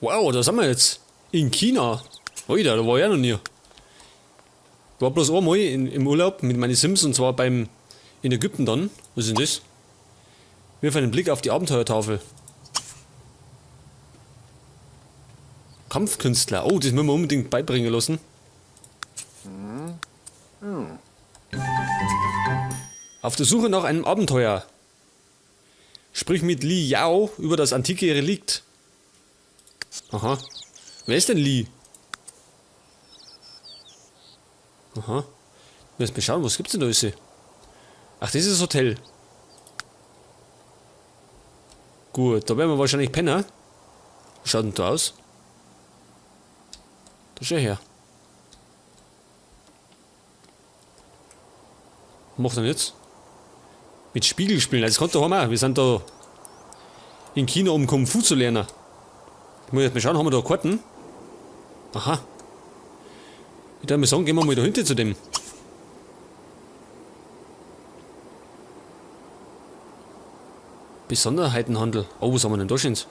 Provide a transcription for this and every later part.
Wow, da sind wir jetzt. In China. Alter, da war ich auch noch nie. Ich war bloß einmal im Urlaub mit meinen Sims und zwar in Ägypten dann. Was ist denn das? Wirf einen Blick auf die Abenteuertafel. Kampfkünstler. Oh, das müssen wir unbedingt beibringen lassen. Auf der Suche nach einem Abenteuer. Sprich mit Li Yao über das antike Relikt. Aha. Wer ist denn Li? Aha. Lass mal schauen, was gibt's denn da alles? Ach, das ist das Hotel. Gut, da werden wir wahrscheinlich pennen. Wie schaut denn da aus? Da schau her. Was macht er denn jetzt? Mit Spiegel spielen, das kann doch auch. Wir sind da in China, um Kung Fu zu lernen. Ich muss jetzt mal schauen, haben wir da Karten? Aha. Ich würde mal sagen, gehen wir mal da hinten zu dem. Besonderheitenhandel. Oh, was haben wir denn da schon? Ist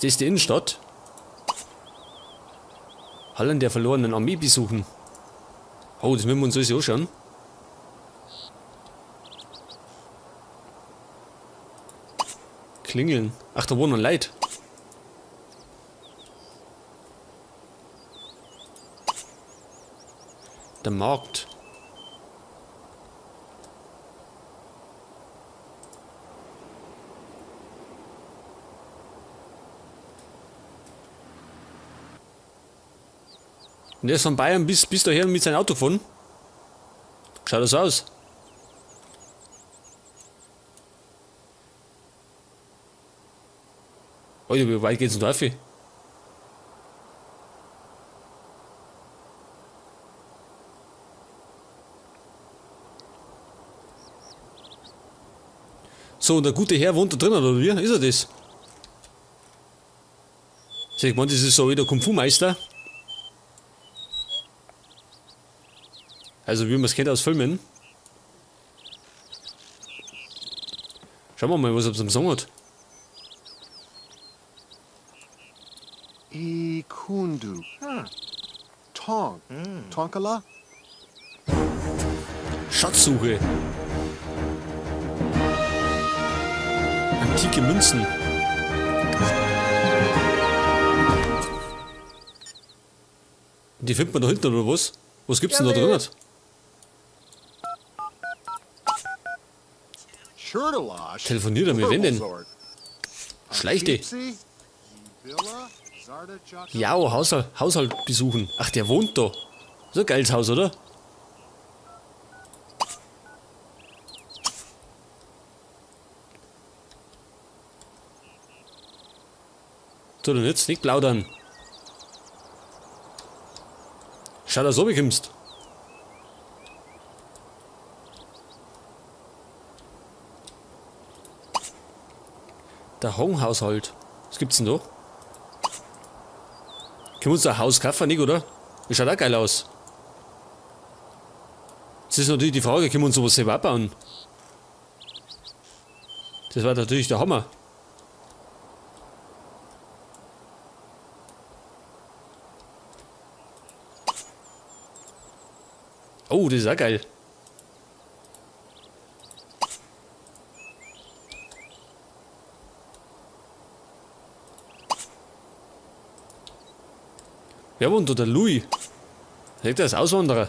das die Innenstadt? Hallen der verlorenen Armee besuchen. Oh, das müssen wir uns alles anschauen. Klingeln. Ach, da wohnen Leute. Der Markt. Und der ist von Bayern bis daher mit seinem Auto gefahren. Schaut das aus? Alter, wie weit geht's denn da rauf? So, und der gute Herr wohnt da drin, oder wie? Ist er das? Ich meine, das ist so wieder Kung-Fu-Meister. Also wie man es kennt aus Filmen. Schauen wir mal, was er zum Song hat. Ikundu. Tong. Tonkala? Schatzsuche. Antike Münzen. Und die findet man da hinten, oder was? Was gibt's denn da drin? Telefoniert er mit wem denn? Schleicht die. Ja, Haushalt besuchen. Ach, der wohnt da. So ein geiles Haus, oder? So, dann jetzt nicht plaudern. Schau, dass du runterkommst. Der Hong-Haushalt. Was gibt's denn da? Können wir uns da ein Haus kaufen, nicht, oder? Das schaut auch geil aus. Jetzt ist natürlich die Frage, können wir uns sowas selber bauen? Das war natürlich der Hammer. Oh, das ist auch geil. Wer wohnt da? Der Louis. Der ist Auswanderer.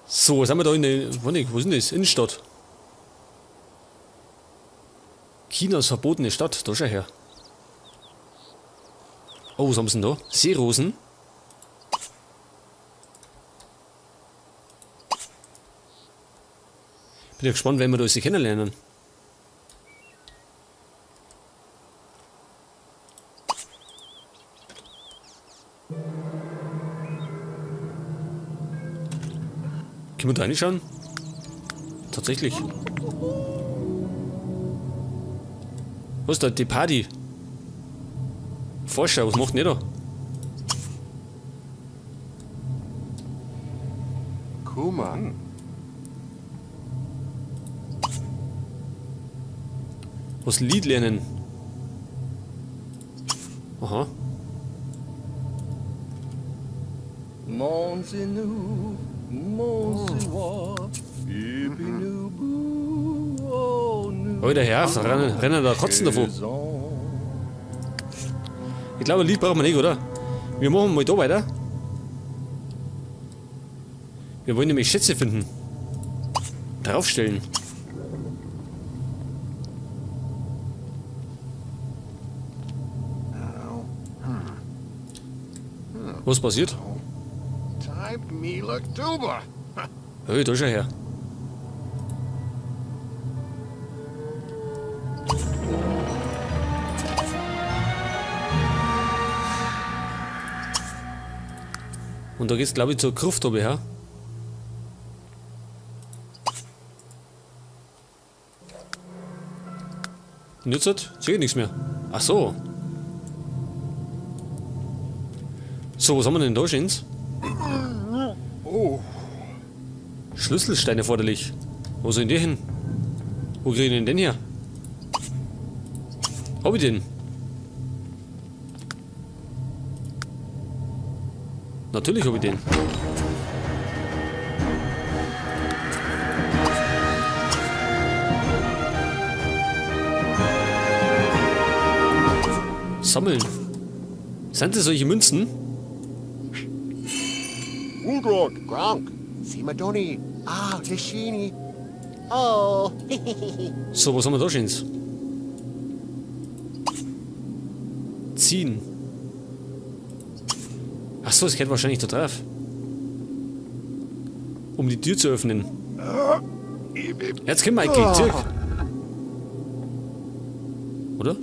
So, was haben wir da in der, wo ist denn das? Innenstadt. Chinas verbotene Stadt, da schau her. Oh, was haben sie denn da? Seerosen. Bin ja gespannt, wenn wir da alles kennenlernen. Können wir da reinschauen? Tatsächlich. Was ist da? Die Party. Forscher, was macht denn der da? Uma. Was Lied lernen. Aha. Monsinu, Monsiwa, Ibinubu, Alter Herr, da rennen da Kotzen davon. Ich glaube, ein Lied brauchen wir nicht, oder? Wir machen mal da weiter. Wir wollen nämlich Schätze finden. Draufstellen. Was passiert? Hey, da ist er her. Und da geht's, glaub ich, zur Gruft oben her. Und jetzt sehe ich nichts mehr. Ach so. So, was haben wir denn da, Schins? Oh. Schlüsselstein erforderlich. Wo soll denn der hin? Wo krieg ich denn den her? Hab ich den? Natürlich hab ich den. Sammeln. Sind das solche Münzen? Udrog, Gronk, Simadoni, ah, Lishini. Oh. So, was haben wir da Schönes? Ziehen. Achso, es geht wahrscheinlich da drauf. Um die Tür zu öffnen. Jetzt komm, Mikey, zirk. Oder?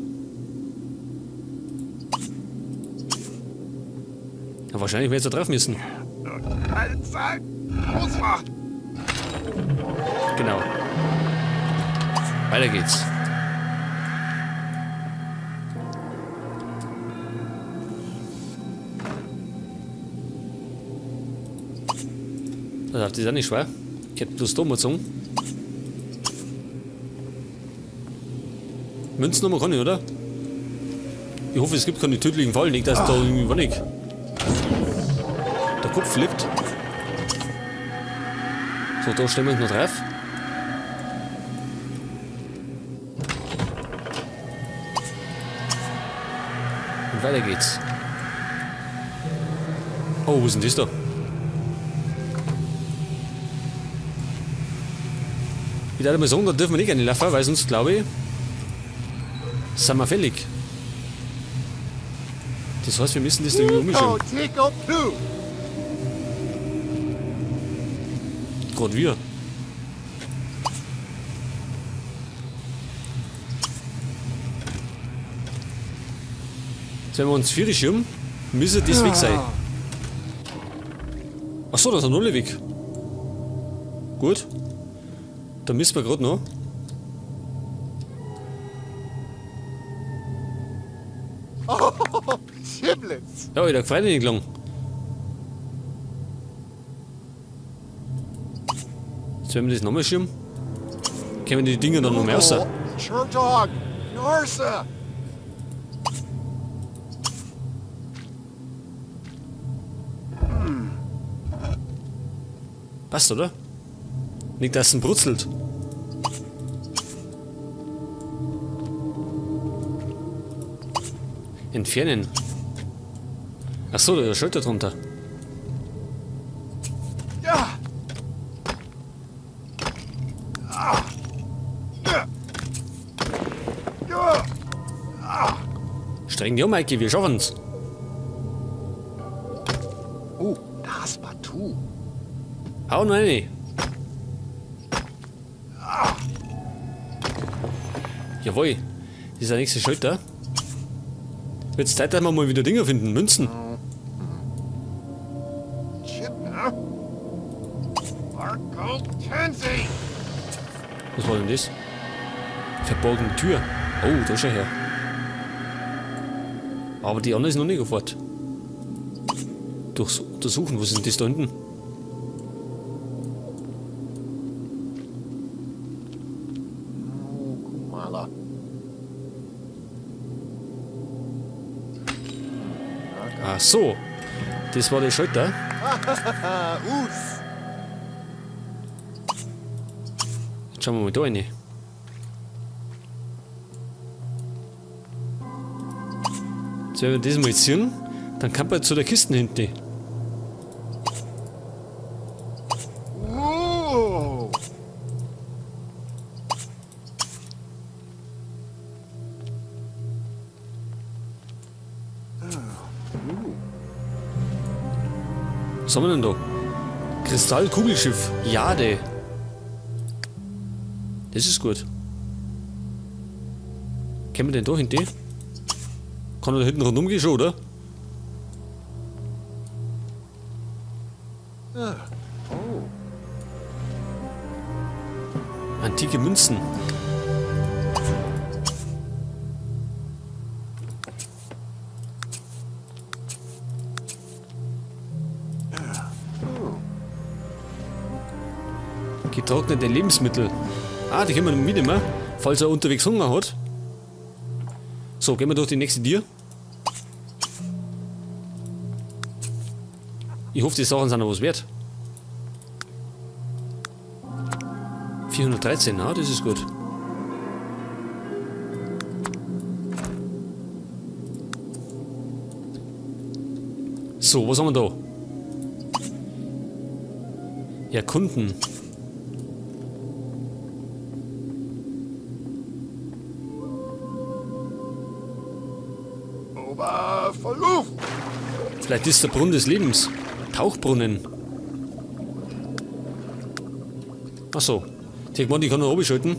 Ja, wahrscheinlich werden wir jetzt da drauf müssen. Genau. Weiter geht's. Das ist auch nicht schwer. Ich hätte bloß da mal gezogen. Münzen haben wir keine, oder? Ich hoffe, es gibt keine tödlichen Fallen, nicht, dass da irgendwie was nicht der Kopf flippt. So, da stellen wir uns noch drauf. Und weiter geht's. Oh, wo ist denn das da? Ich würde mal sagen, da dürfen wir nicht reinlaufen, weil sonst, glaube ich, sind wir fällig. Das heißt, wir müssen das da irgendwie umschauen. Gerade wir. Jetzt wenn wir uns vier schirmen, müsse das weg sein. Achso, da ist ein Nulle weg. Gut. Da müssen wir grad noch. Oh, Giblets. Ja, ich hab gefreut nicht lang. Jetzt werden wir das nochmal schirmen. Kämen die Dinger dann noch mehr raus? Dog, Narsa. Passt, oder? Nicht, dass es brutzelt. Entfernen. Achso, da ist der Schalter drunter. Ja. Streng dich an, Mikey, wir schaffen's. Oh, das war tu. Hau noch rein. Jawohl, das ist der nächste Schalter. Wird's Zeit, dass wir mal wieder Dinger finden, Münzen. Was war denn das? Verborgene Tür. Oh, da ist er her. Aber die andere ist noch nicht gefort. Durchs Untersuchen, was ist denn das da hinten? Mala. Ach so. Das war der Schalter. Us. Jetzt schauen wir mal da rein. Jetzt werden wir das mal ziehen. Dann kann man zu der Kiste hinten. Ooh. Was haben wir denn da? Kristallkugelschiff. Jade. Das ist gut. Können wir denn da hinten? Kann er da hinten rundum gehen schon, oder? Oh. Antike Münzen. Getrocknete Lebensmittel. Ah, die können wir mitnehmen, falls er unterwegs Hunger hat. So, gehen wir durch die nächste Tür. Ich hoffe, die Sachen sind noch was wert. 413, ah, das ist gut. So, was haben wir da? Erkunden. Oba Faluf. Vielleicht ist der Brunnen des Lebens. Tauchbrunnen. Ach so. Ich meine, ich kann noch oben schalten.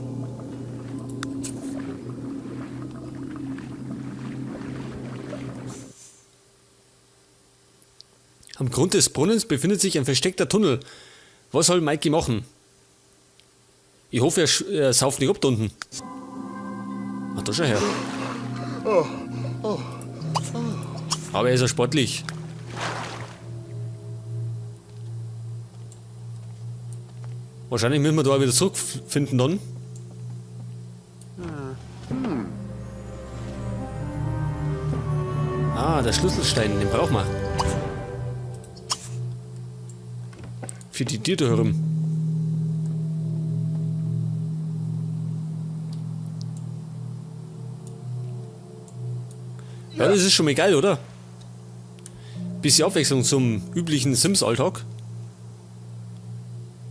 Am Grund des Brunnens befindet sich ein versteckter Tunnel. Was soll Mikey machen? Ich hoffe, er sauft nicht ab da unten. Ach, da schau her. Aber er ist ja sportlich. Wahrscheinlich müssen wir da auch wieder zurückfinden dann. Ah, der Schlüsselstein, den brauchen wir. Für die Tür da herum. Ja, das ist schon mal geil, oder? Bisschen Abwechslung zum üblichen Sims-Alltag.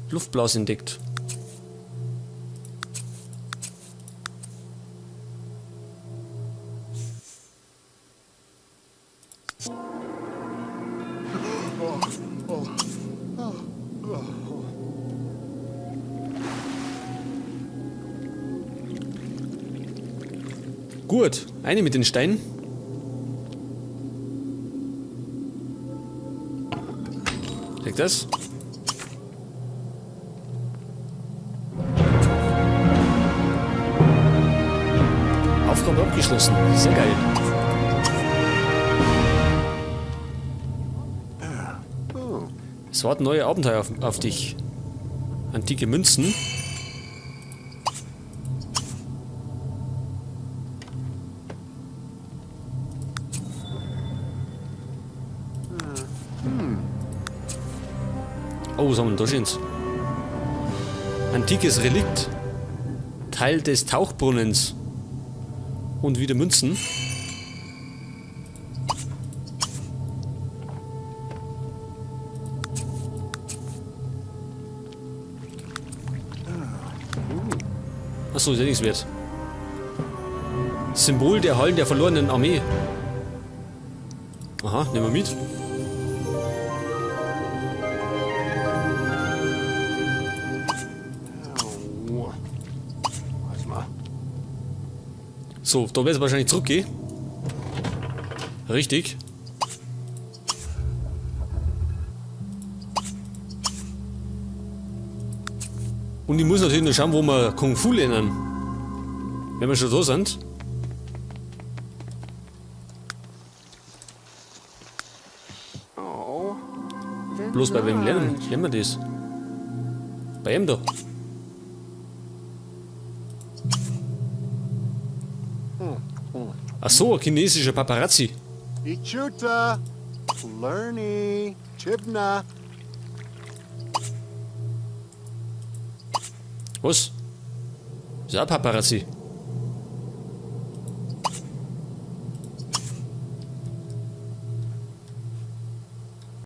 Luftblase entdeckt. Gut, eine mit den Steinen. Kriegt das? Aufgabe abgeschlossen. Sehr geil. Es warten neue Abenteuer auf dich. Antike Münzen. Oh, was haben wir denn da schönes? Antikes Relikt. Teil des Tauchbrunnens. Und wieder Münzen. Achso, ist ja nichts wert. Symbol der Hallen der verlorenen Armee. Aha, nehmen wir mit. So, da wird's wahrscheinlich zurückgehen. Richtig. Und ich muss natürlich noch schauen, wo wir Kung Fu lernen. Wenn wir schon da sind. Oh. Bloß bei wem lernen wir das? Bei ihm da. Ach so, ein chinesischer Paparazzi. Ichuta. Lerny. Chibna. Was? Ist auch Paparazzi.